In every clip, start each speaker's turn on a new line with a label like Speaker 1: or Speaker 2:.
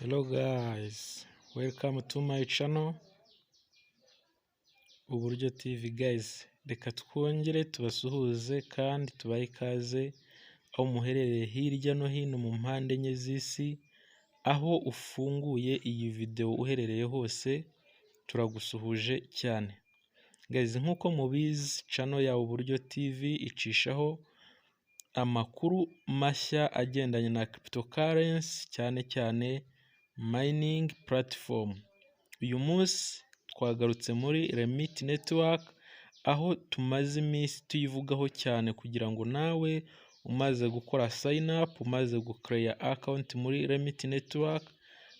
Speaker 1: Hello guys, welcome to my channel Uburyo TV. Guys, reka twongere tubasuhuze kandi tubahe ikaze aho muherereye hirya no hino mu mpande enye z'isi. Aho ufunguye iyi video uherereye hose, turagusuhuje cyane. Guys, nk'uko mubizi, channel ya Uburyo TV icishaho amakuru mashya agendanye na cryptocurrency, cyane cyane mining platform. Uyu munsi twagarutse muri Remit Network, aho tumaze iminsi tuyivugaho cyane, kugira ngo nawe umaze gukora sign up, umaze gucreate account muri Remit Network,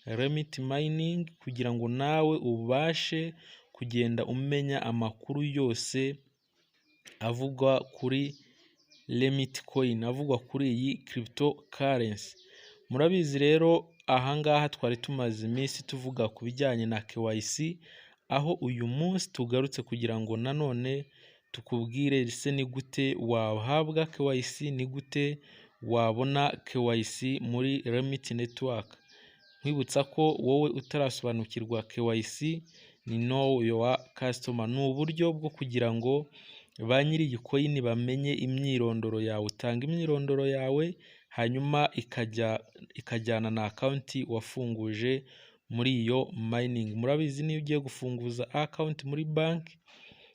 Speaker 1: Remit Mining, kugira ngo nawe ubashe kugenda umenya amakuru yose avugwa kuri Remit coin, avugwa kuri iyi cryptocurrency. Murabizi rero, ahangaha twari tumaze iminsi tuvuga ku bijyanye na KYC, aho uyu munsi tugarutse kugira ngo nanone tukubwire: ese ni gute wahabwa KYC? Ni gute wabona KYC muri Remit Network? Nkwibutsa ko wowe utarasobanukirwa, KYC ni know your customer, ni uburyo bwo kugira ngo ba nyiri iyi coin bamenye imyirondoro yawe. Utanga imyirondoro yawe, hanyuma ikajya ikajyana na account wafunguje muri iyo mining. Murabizi, niyo ugiye gufunguza account muri banki,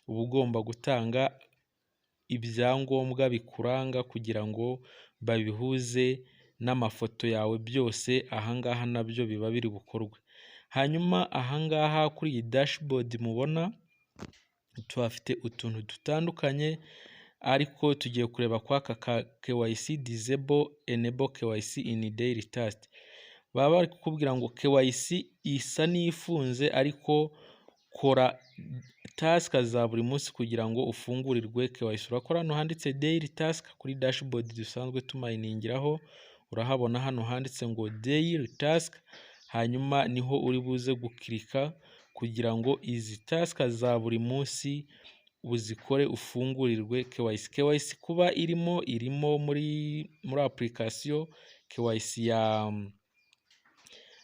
Speaker 1: uba ugomba gutanga ibyangombwa bikuranga kugira ngo babihuze n'amafoto yawe byose. Ahangaha nabyo biba biri bukorwe. Hanyuma ahangaha kuri iyi dashboard mubona, tuhafite utuntu dutandukanye, ariko tugiye kureba kwaka ka KYC disable, enable KYC in daily task. Baba bari kukubwira ngo KYC isa n'ifunze, ariko kora task za buri munsi kugira ngo ufungurirwe KYC. Urakora hano handitse daily task kuri dashboard dusanzwe tumayiningiraho. Urahabona hano handitse ngo daily task, hanyuma niho uri buze gukirika kugira ngo izi task za buri munsi uzikore, ufungurirwe KYC. KYC kuba irimo muri application, KYC ya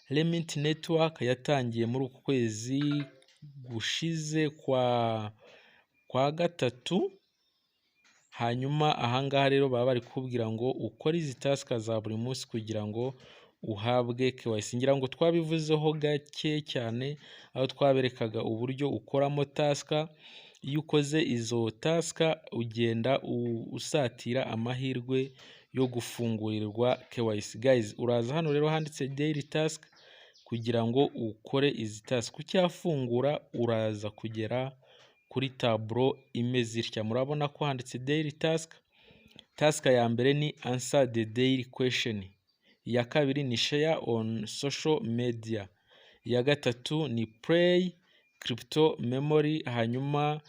Speaker 1: Remit Network yatangiye muri uku kwezi gushize kwa gatatu. Hanyuma ahangaha rero baba bari kukubwira ngo ukore izi task za buri munsi kugira ngo uhabwe KYC. Ngira ngo twabivuzeho gake cyane, aho twaberekaga uburyo ukoramo task. Iyo ukoze izo task, ugenda usatira amahirwe yo gufungurirwa KYC. Guys, uraza hano rero handitse daily task kugira ngo ukore izi task. Ucyafungura, uraza kugera kuri tableau imeze itya. Murabona ko handitse daily task. Task ya mbere ni answer the daily question, iya kabiri ni share on social media, iya gatatu ni play crypto memory, hanyuma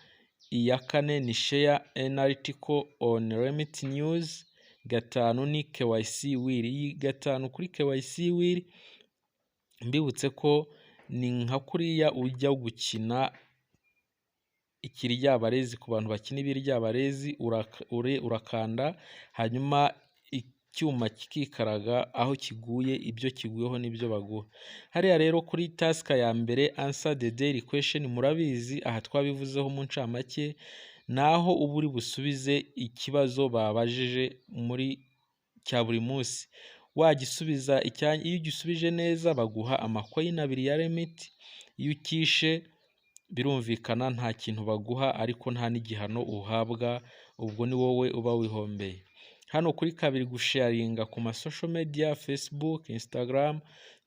Speaker 1: iya kane ni share an article on Remit news, gatanu ni KYC wheel. Iyi gatanu kuri KYC wheel, mbibutse ko ni nka kuriya ujya gukina ikiryabarezi. Ku bantu bakina ibiryabarezi, urakanda hanyuma icyuma kikikaraga, aho kiguye, ibyo kiguyeho nibyo baguha. Hariya rero kuri task ya mbere, answer the daily question, murabizi, aha twabivuzeho mu ncamake, naho uba uri busubize ikibazo babajije muri cya buri munsi. Wagisubiza, iyo ugisubije neza baguha amacoin 2 ya Remit. Iyo ukishe, birumvikana nta kintu baguha, ariko nta n'igihano uhabwa, ubwo ni wowe uba wihombeye. Hano kuri kabiri, gusharinga ku ma social media, Facebook, Instagram,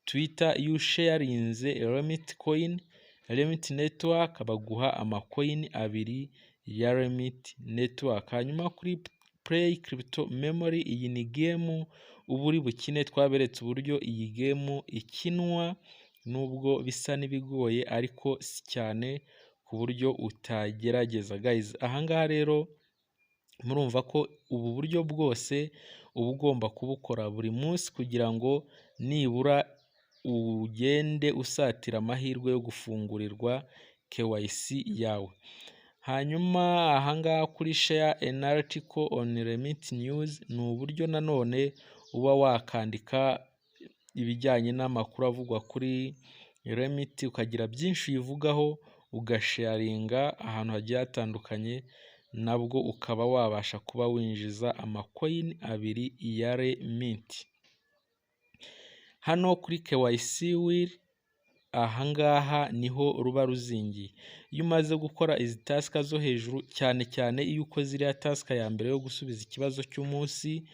Speaker 1: Twitter, iyo usharinze Remit coin, Remit Network, baguha amacoin 2 ya Remit Network. Hanyuma kuri play crypto memory, iyi ni game uba uri bukine. Twaberetse uburyo iyi game ikinwa, nubwo bisa n'ibigoye, ariko si cyane ku buryo utagerageza. Guys, ahangaha rero murumva ko ubu buryo bwose uba ugomba kubukora buri munsi kugira ngo nibura ugende usatira amahirwe yo gufungurirwa KYC yawe. Hanyuma ahangaha kuri share an article on Remit news, ni uburyo nanone uba wakandika ibijyanye n'amakuru avugwa kuri Remint, ukagira byinshi uyivugaho, ugasharinga ahantu hagiye hatandukanye, nabwo ukaba wabasha kuba winjiza amacoin 2 ya Remint. Hano kuri KYC wheel, ahangaha niho ruba ruzingiye. Iyo umaze gukora izi task zo hejuru, cyane cyane iyo ukoze iriya task ya mbere yo gusubiza ikibazo cy'umunsi,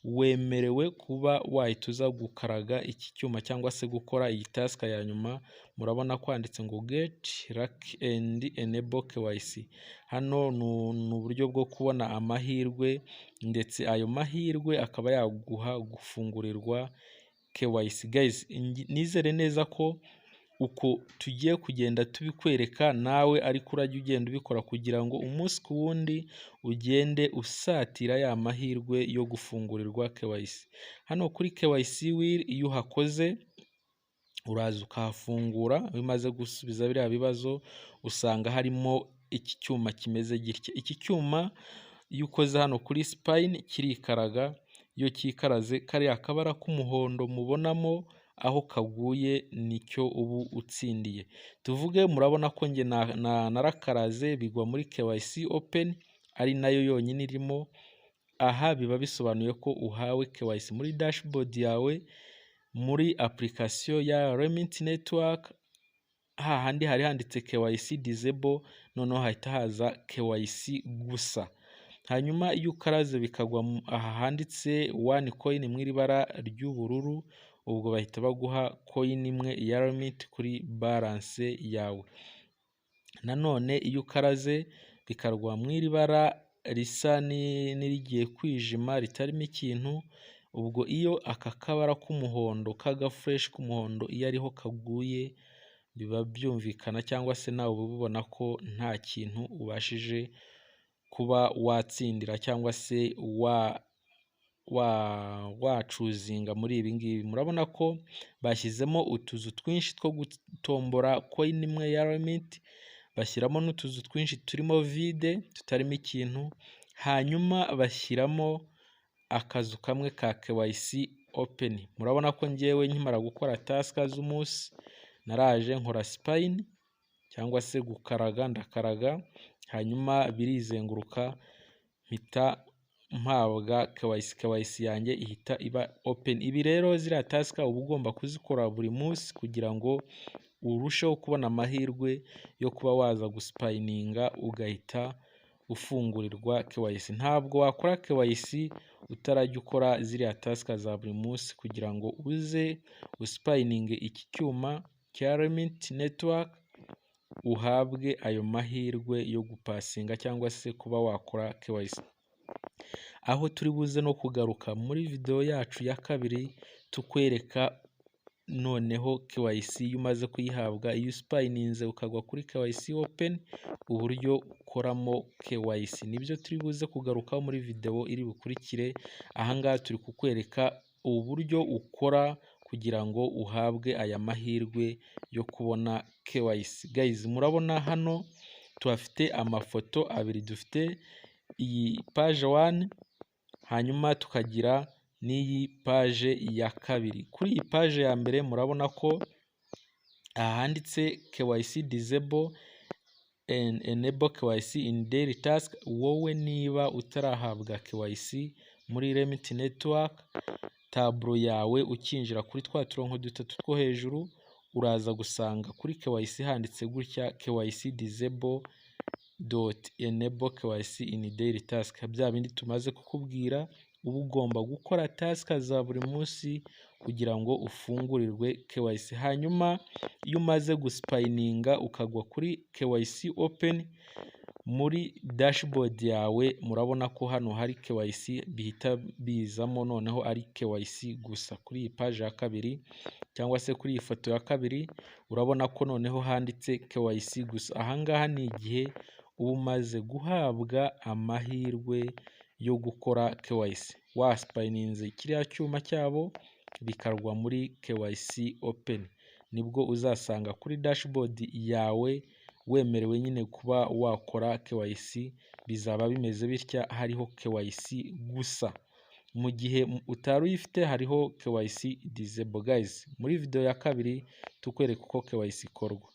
Speaker 1: wemerewe kuba wahita uza gukaraga iki cyuma cyangwa se gukora iyi task ya nyuma. Murabona ko handitse ngo "Get lucky and enable KYC". Hano ni uburyo bwo kubona amahirwe, ndetse ayo mahirwe akaba yaguha gufungurirwa KYC. Guys, nizere neza ko uko tugiye kugenda tubikwereka nawe ariko urajya ugenda ubikora, kugira ngo umunsi ku wundi ugende usatira ya mahirwe yo gufungurirwa KYC. Hano kuri KYC wheel, iyo uhakoze uraza ukahafungura, iyo umaze gusubiza biriya bibazo usanga harimo iki cyuma kimeze gitya. Iki cyuma iyo ukoze hano kuri spin kirikaraga. Iyo cyikaraze, kariya kabara k'umuhondo mubonamo aho kaguye nicyo uba utsindiye. Tuvuge murabona ko njye narakaraze bigwa muri KYC open, ari nayo yonyine irimo. Aha biba bisobanuye ko uhawe KYC muri dashboard yawe, muri application ya Remint Network, hahandi hari handitse KYC disable, noneho hahita haza KYC gusa. Hanyuma iyo ukaraze bikagwa aha handitse one coin mu iri bara ry'ubururu, ubwo bahita baguha coin imwe ya Remint kuri balance yawe. Nanone iyo ukaraze bikarwa mu iri bara risa n'irigiye kwijima ritarimo ikintu, ubwo iyo aka kabara k'umuhondo k'agaflèche k'umuhondo iyo ariho kaguye, biba byumvikana cyangwa se nawe uba ubibona ko nta kintu ubashije kuba watsindira cyangwa se wachoosinga muri ibi ngibi. Murabona ko bashyizemo utuzu twinshi two gutombora coin imwe ya Remint, bashyiramo n'utuzu twinshi turimo vide tutarimo ikintu, hanyuma bashyiramo akazu kamwe ka KYC open. Murabona ko ngewe nkimara gukora task z'umunsi naraje nkora spin cyangwa se gukaraga, ndakaraga hanyuma birizenguruka, mpita mpabwa KYC, KYC yanjye ihita iba open. Ibi rero, ziriya task uba ugomba kuzikora buri munsi kugira ngo urusheho kubona amahirwe yo kuba waza guspininga ugahita ufungurirwa KYC. Ntabwo wakora KYC utarajya ukora ziriya task za buri munsi kugira ngo uze uspininge iki cyuma cya Remint Network, uhabwe ayo mahirwe yo gupassinga cyangwa se kuba wakora KYC. Aho turi buze no kugaruka muri video yacu ya kabiri, tukwereka noneho KYC iyo umaze kuyihabwa, iyo uspininze ukagwa kuri KYC open, uburyo ukoramo KYC. Nibyo turi buze kugarukaho muri video iri bukurikire. Ahangaha turi kukwereka uburyo ukora kugira ngo uhabwe aya mahirwe yo kubona KYC. Guys, murabona hano tuhafite amafoto abiri, dufite iyi page one, hanyuma tukagira n'iyi page ya kabiri. Kuri iyi page ya mbere murabona ko aha handitse KYC disable and enable KYC in daily task. Wowe niba utarahabwa KYC muri Remint Network, tableau yawe ukinjira kuri twa turongo dutatu two hejuru, uraza gusanga kuri KYC handitse gutya: KYC disable dot enable KYC in daily task. Bya bindi tumaze kukubwira, uba ugomba gukora task za buri munsi kugira ngo ufungurirwe KYC. Hanyuma iyo umaze guspininga ukagwa kuri KYC open muri dashboard yawe, murabona ko hano hari KYC, bihita bizamo noneho ari KYC gusa. Kuri iyi page ya kabiri cyangwa se kuri iyi foto ya kabiri, urabona ko noneho handitse KYC gusa. Ahangaha ni igihe uba umaze guhabwa amahirwe yo gukora KYC, waspininze kiriya cyuma cyabo bikarwa muri KYC open, nibwo uzasanga kuri dashboard yawe wemerewe nyine kuba wakora KYC. Bizaba bimeze bitya, hariho KYC gusa. Mu gihe utari uyifite, hariho KYC disable. Guys, muri video ya kabiri tukwereka uko KYC ikorwa.